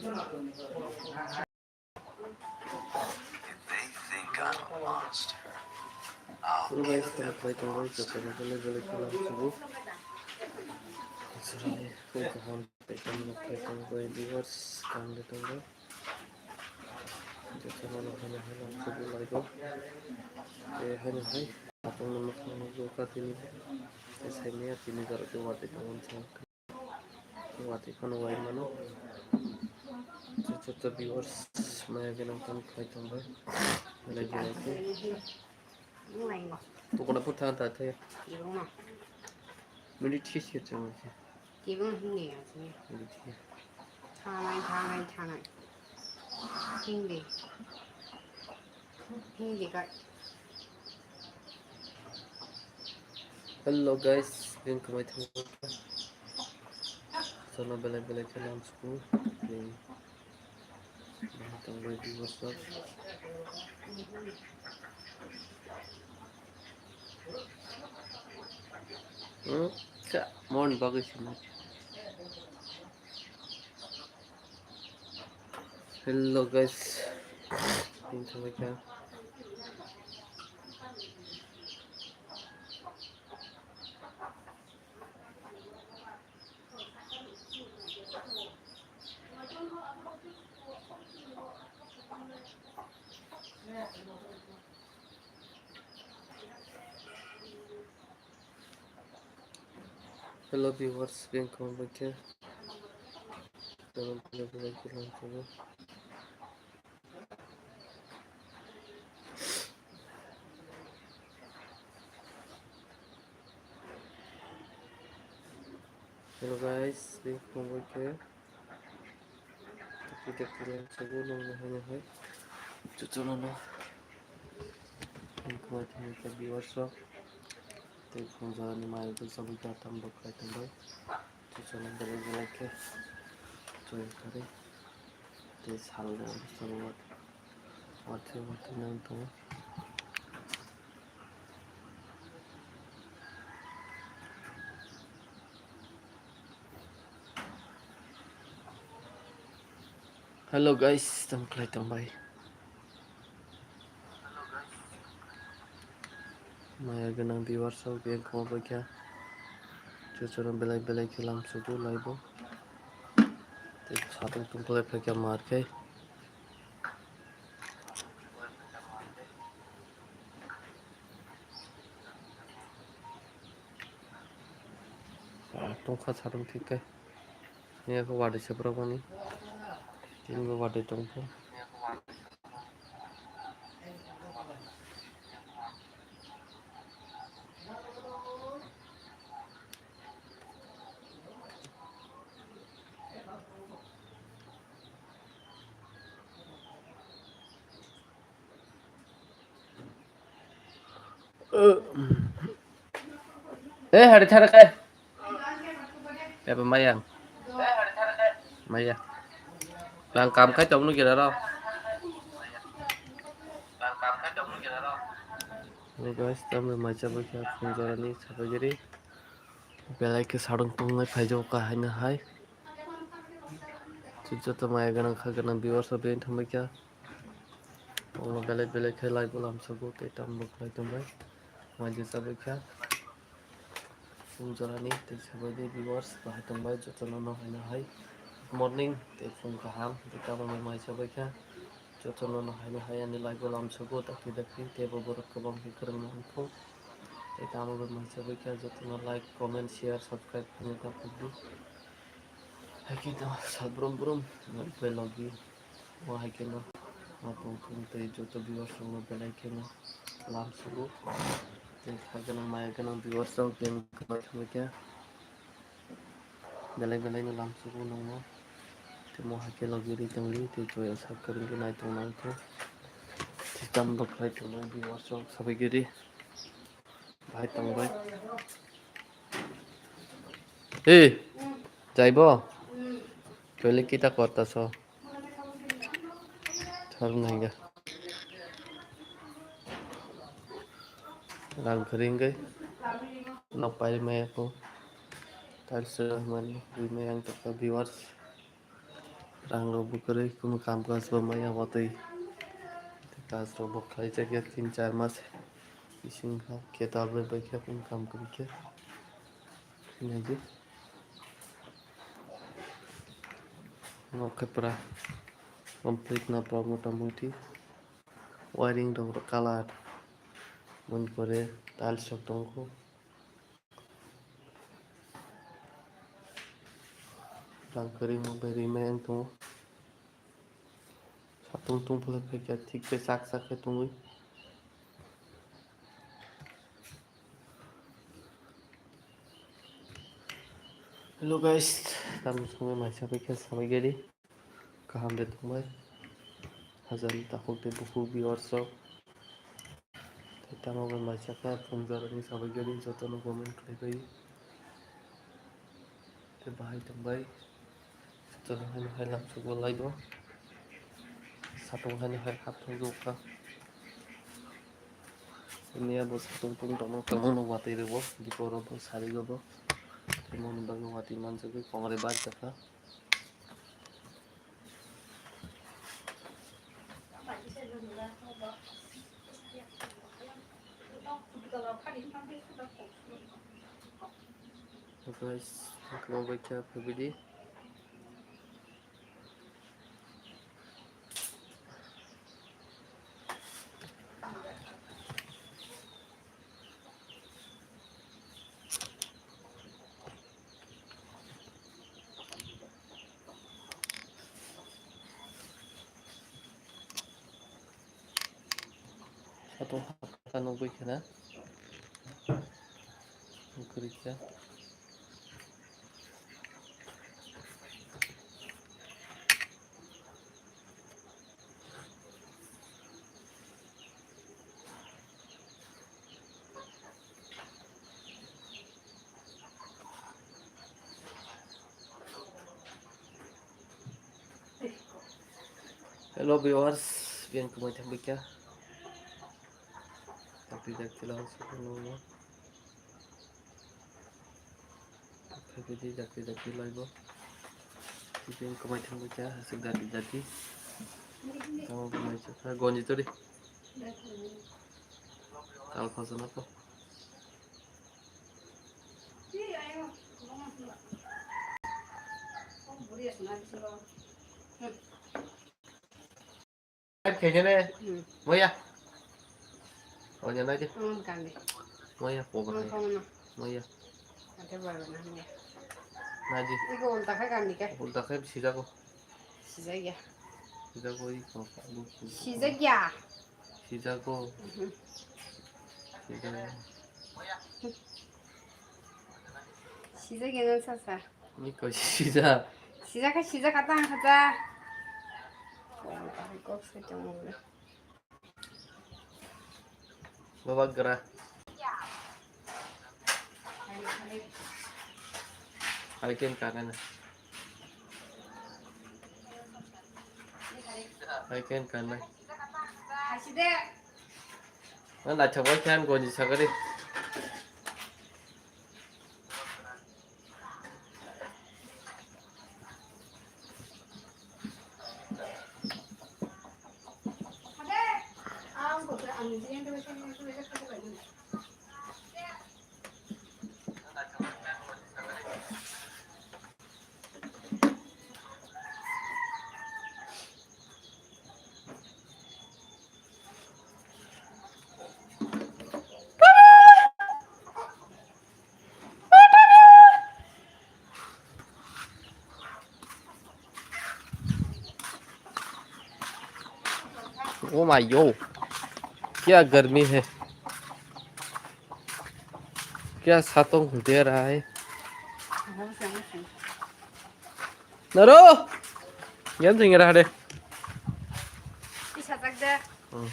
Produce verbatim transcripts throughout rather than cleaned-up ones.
They think I'm a monster. I'll be Guys, tamo khlai tongo, jotono belai belai khe lam sugo. Israel, koi kaham, tei tamo khlai tongo, viewers, kaham de tongo. Jotono no hano hano sugo laigo. Tei hano hai, atong no mokang no bo ka tini. Tei sai maya tini jora khe watwi tongo. Watwi phano wai mano. Chwng chwng viewers maya gwnang tamo khlai tong bai. Belai belai khe. Tukuna phut thang ta thaya. Minute this khe chwng khe. Minute this. Thanai, thanai, thanai. Hindi. Hindi kai. Hello guys, bini kwmai thangma. Jotono belai belai khe lam sugo. Tei bahai tongbai viewers rok. Hmm, kha, moni bagwi sini. Hello guys. Tini thangbai kha. Hello viewers, bini kwmai khe. Hello guys, bini kwmai khe. Tei tei tei sugo nongni hai nai hai. Chuchunano. Thank you, thank you, viewers rok. Tei phung jorani mai rok sabui kha tam rok khai tongbai. Chuchunano belai belai khe. Choi kari. Tei salni obostha bo watwi watwi nang tongo. Hello guys, tamo khlai tongbai. Maya gwnang viewers rok bini kwmai kha. Chuchunano belai belai khe lam sugo laibo. Tei satung tungkhlai phaikha mar khe. Ah, tongkha satung thik khe. Ni ako watwi se borok mani. Tini bo watwi tongkha. Eh, hari thara kai. Pepe mayang. Maya. Lang kam kai tong nu kira ro. Hello guys, tamo mai chabai kha phung jorani sabai giri. Belai khe sadung tungnai phaijago kahai no hai. Joto maya gwnang kha gwnang viewers rok bini thangbai kha. Omo belai belai khe live o lamsogo tei tamo bo khlai tongbai. Mai je chabai kha. Phung jorani tei sabai di viewers bahai tongbai jotono no hai no hai. Good morning tei phung kaham tei tamo mai mai chabai kha. Jotono no hai no hai ani live o lamsogo dakti dakti tei bo borok kwbang khe kwrwng no wngkhu. Tei tamo bo mai chabai kha jotono like, comment, share, subscribe khaina ta phuk di. Hai khe no sal brum brum bai logi. Mo hai khe no, mo tong thung tei joto viewers rok no belai khe no lam sugo. Tei kha gwnang maya gwnang viewers rok tei kwbang thangwi khe belai belai no lam sugo nangma. Tei mo hai khe logi ri tongli tei joya sak kwrwng khe nai tong nang khe. Tei tam bo khlai tong nang viewers rok sabai giri. Bahai tong bai. Hey, jaibo? Toilet kita korta so. Thar naiga. Rang kering kai. Nok pai maya ko. Tiles mani, ri maya ang tak viewers. Rang rok bo kwrwi, kuno kam kaas bo maya watwi. Kaas rok bo khlai jak ya tin char mas bising khe tal bai bai khe kuno kam kwrwi khe. Nai di. Nok khe pura complete na pura mota moti. Wiring rok colour. Boni pore tiles rok tongo. Rang kwrwi mo bai rwi mai ang tongo. Satung tung phulai phai khe thik khe chak chak khe tongwi. Hello guys, tamni songwi mai sabai khe sabai gari. Kaham de tongbai. Hajani takhuk de bukhuk viewers rok. Tei tamo bai mai sakha phungjak ni sabai gari jotono comment khlai bai. Tei bahai tongbai. Jotono haino hai lamsok bo lai bo. Satung haino hai hap thang jokha. Niya bo satung tung tongma tongma no watwi rw bo. Diporo bo sari rw bo. Tei moni bagwi watwi manjagwi kongrai bak jakha. Guys, ang kwbangbai khe phobidi. Satung hakha nugwi khena. Kwrwi khe. Hello viewers, biyang kwmai thangbai kha. Tapi jak tila ang suku nungno. Tapi di jak tila tila ibo. Biyang kwmai thangbai kha, hasik dati dati. Tamo kwmai chakha, gonji tori. Tal phasana po. Khaijene. Hmm. Moya. Oya naji. Hmm, kandi. Moya, pogo. Hmm, pogo na. Moya. Ate baba na moya. Naji. Iko ulta khai kandi ke? Ulta khai sijago. Sijagya. Sijago iko. Sijagya. Sijago. Mhm. Sijago. Sijagya na sasa. Ni ko sija. Sijaka, sijaka tang khaja. Kok sai tong mo. Baba gra. Hai ken kana na. Hai ken kana. Aside. Na na chabai kan goni sagari. Oh my यो, क्या गर्मी है, क्या सातों दे रहा है। Naro! Yan thing ra de. Isa tak de. Hmm.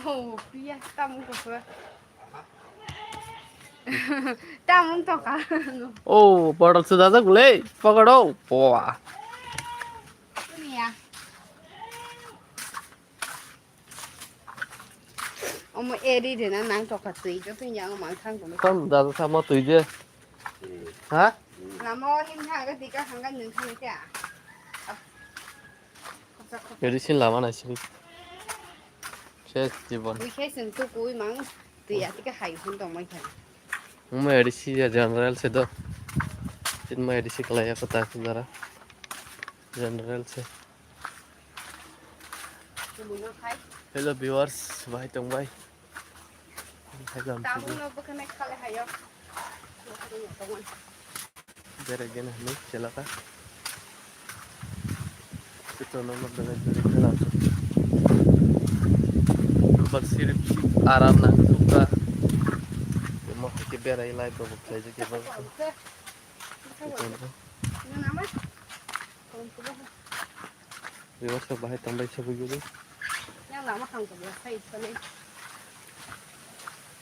Oh, priya, tamung ko ko. Tamung to ka. Oh, bottle sudah tak le, pagado. Wah. Ini ya. Omo eri rena nang tokha twi, joto yang mang thang tong. Tam da da samo twi je. Ha? Lama o him thaga tika hanga nung thang kya? Eri sin lama na sini. Ses jibon. Ui khe sung tu kui mang twi atika hai hun tong mai kha. Mo eri si ya general se do. Tin mo eri si kalaya kota dara. General se. Hello viewers, bahai tong bai. Hai gam sini. Tabuk no bwkhwnai khalai hayo. Bere gena hini chelaka. Ito no no bere bere gena. Bak sirip si aram na tuka. Mo ke bere lai to bak lai je ke bak. Ito no. Viewers rok bahai tongbai se buigo. Yang lama kham ko ya sai sale.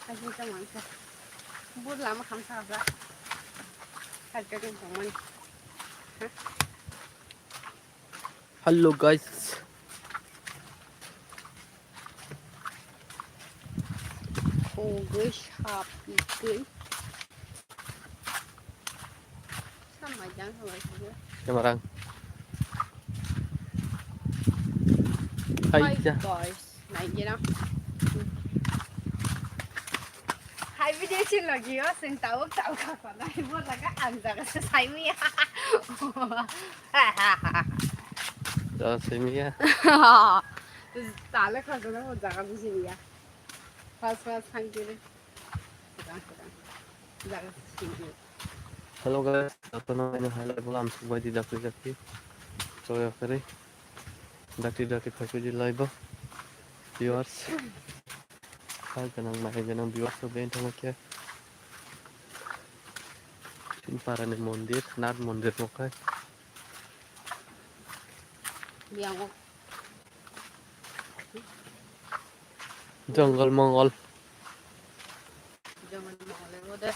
Kaji ka mang ka. Bur lama kham sa ba. Ka ka ka mang. Hello guys. Hogwi sap ikwi. Samai jang samai sini. Kemarang. Hai Hai ja. Guys, naigina. Hai video chin lagi yo, sing tau tau ka ko nai bo laga ang jaga se sai mi. Jaga se mi ya. Tale ka ko na bo jaga bu sini ya. Pas pas thang kiri. Sedang sedang. Jaga sini. Hello guys, apa namanya, hai lai bo lam subai di dakri dakri. Soya kare. Dakri dakri phai di lai bo. Viewers. Hai ganang mai ganang viewers rok ben thangkhe. Chinpara ni mondir, Nath mondir mokai. Biang o. Jungle mongol. Jungle mongol ego de.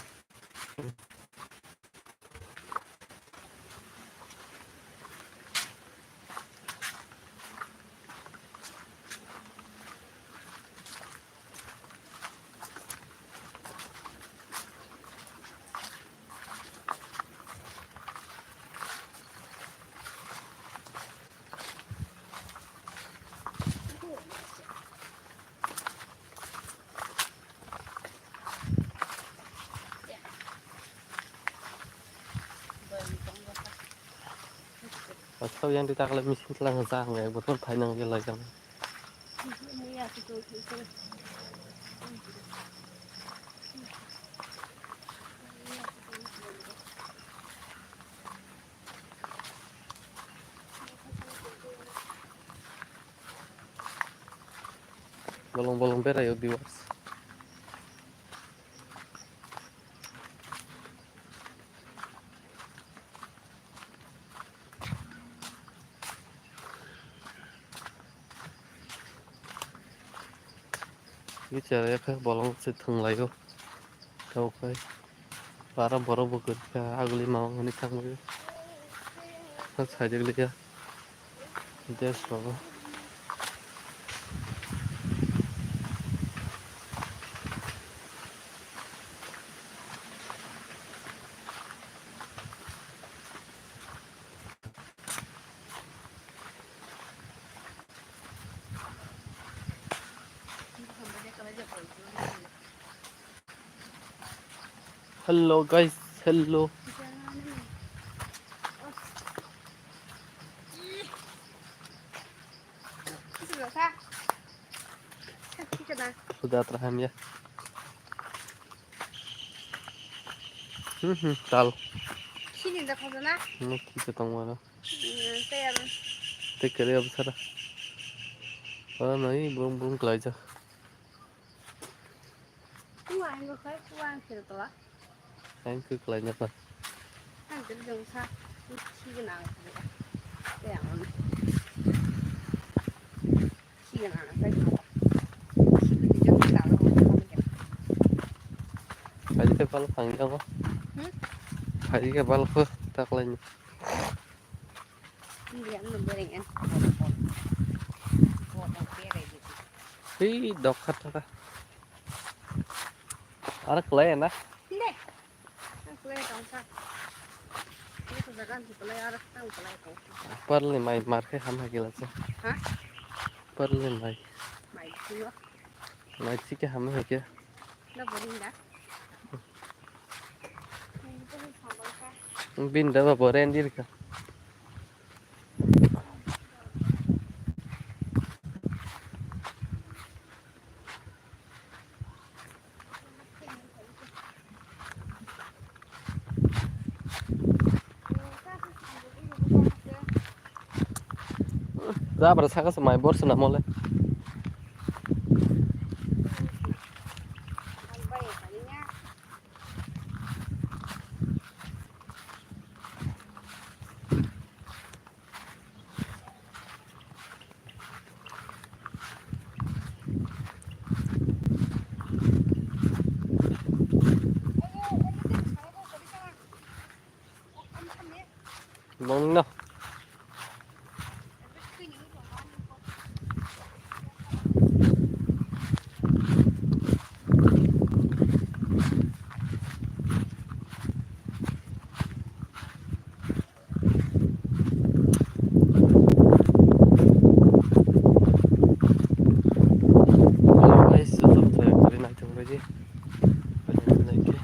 Asal yang ditakle misi telang jang ya, betul thainang dia lagi. Bolong bolong berai o viewers. Bichara khe bolong se thwnglaio. Tei khe para borok bo kwrwi kha, aguli mamang hwnwi thangwi. Kha saijak liya. Des rogo. Hello guys, hello. Sudah terakhir ya. Hmm, hmm, tal. Sini dah kau sana. Hmm, kita tong mana? Hmm, saya. Tekere apa sana? Oh, nai, burung-burung kelaja. Kuang ko khai, kuang khil tola. Ang khe kwlaina pa. Ang khe jong sa, si gana ang khe. Te ang. Si gana ang khe. Si gana ang khe. Kaji te pal phang ya mo. Hmm? Kaji ke pal ko tak lain. Hindi ang number yang. Ko ko ko ko ko ko. Hei, dokha thaka. Aro kwlai na? Hindi. Ang kwlai tong sa. Ini ko jaga ang kwlai aro ang kwlai tong sa. Parle mai mar khe ham hai gila se. Ha? Parle mai. Mai sino. Mai sike ham hai ke. Na boring da. Binda ba boren dir ka. Jabra saka se mai bor swnam mole. Bongni no. Hello guys, so tok tok kori nai thung bai di. Bani nai ke.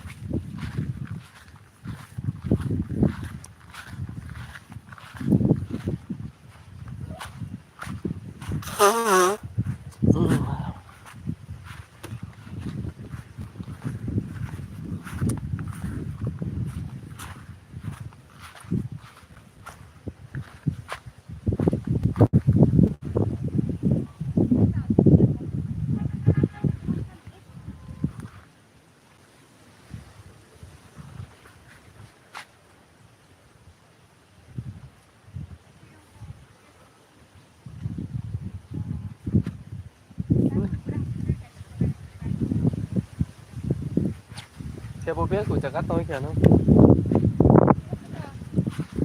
Kebo bel ko jaga tong khe ano.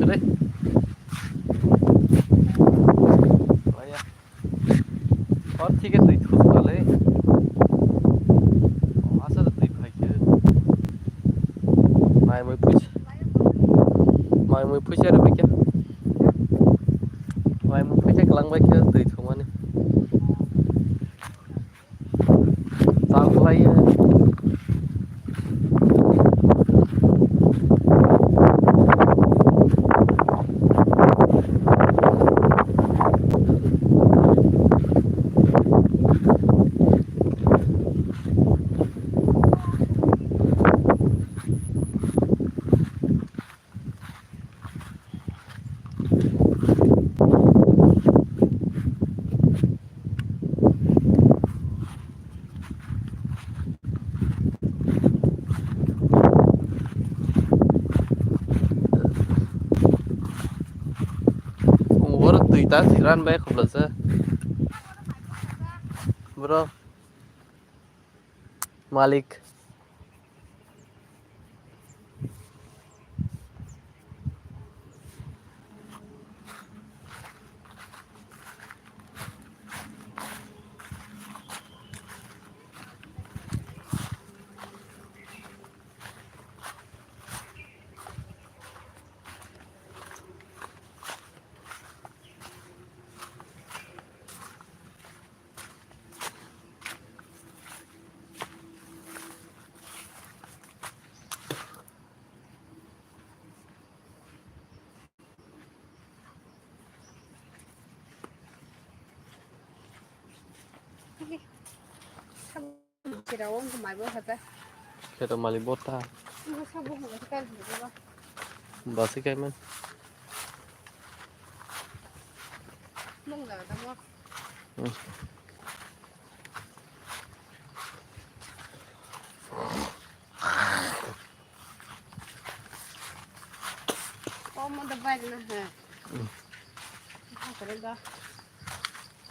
Re. Aya. Hor thike twi thuk bale. Asa twi phai khe. Mai mui puisa. Mai mui puisa re bai khe. Mai mui puisa klang bai khe twi thumani. Chal khlai ya. Oro twi ta thwiran bai khobla se. Bro. Malik. Kira wng ko mai bo hata. Kira mali bota. Wng ko sabo hwnga se kar hwnga ba. Basi kai man. Mung la da mo. Hmm. Omo da bai na ha. Hmm. Ha kare da.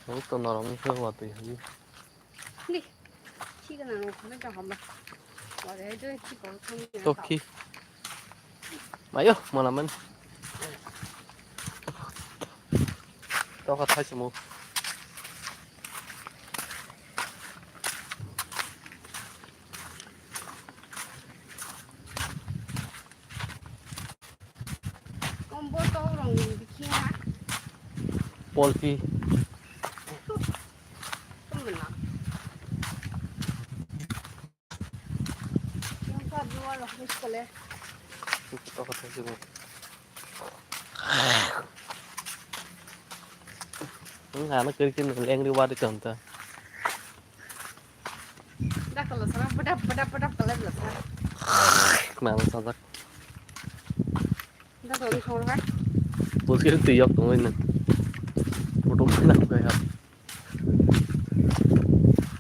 Omo to norom ni se watwi hai. Ni. Chikana no khana ka hamba. Wale do chiko khana. To khi. Mayo, mana man. To ka thai sumo. Polpi. Ang ano kiri kiri lengri wadi tonta. Dakalo sana, bedap, bedap, bedap, kalau belum sana. Mana sadak. Dakalo di sana, kan? Bos kiri tuyok tungin na. Foto mana kaya.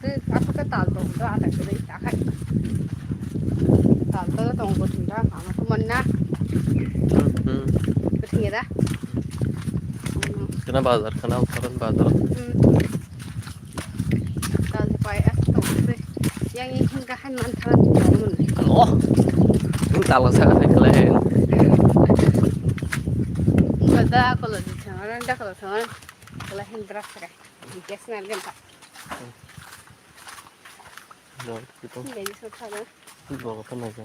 Tei aswk khe tal tong do, ada kwrwi takhai. Tal tong tong, kwthwng da, ama khe manna. Hmm, hmm. Kwthwng ya da? Khwna bazar, khwna ukaron bazar. Hmm. Tal pai aswk tong tei. Yang ini hingga hai man thara tong mun. Oh. Ini tal sa hai khlai. Kada kalau di sana, da kalau sana. Kalau hindra sakai. Gas na ganta. Hmm. Bo, ito. Hindi, hindi sa sana. Bo, ito na.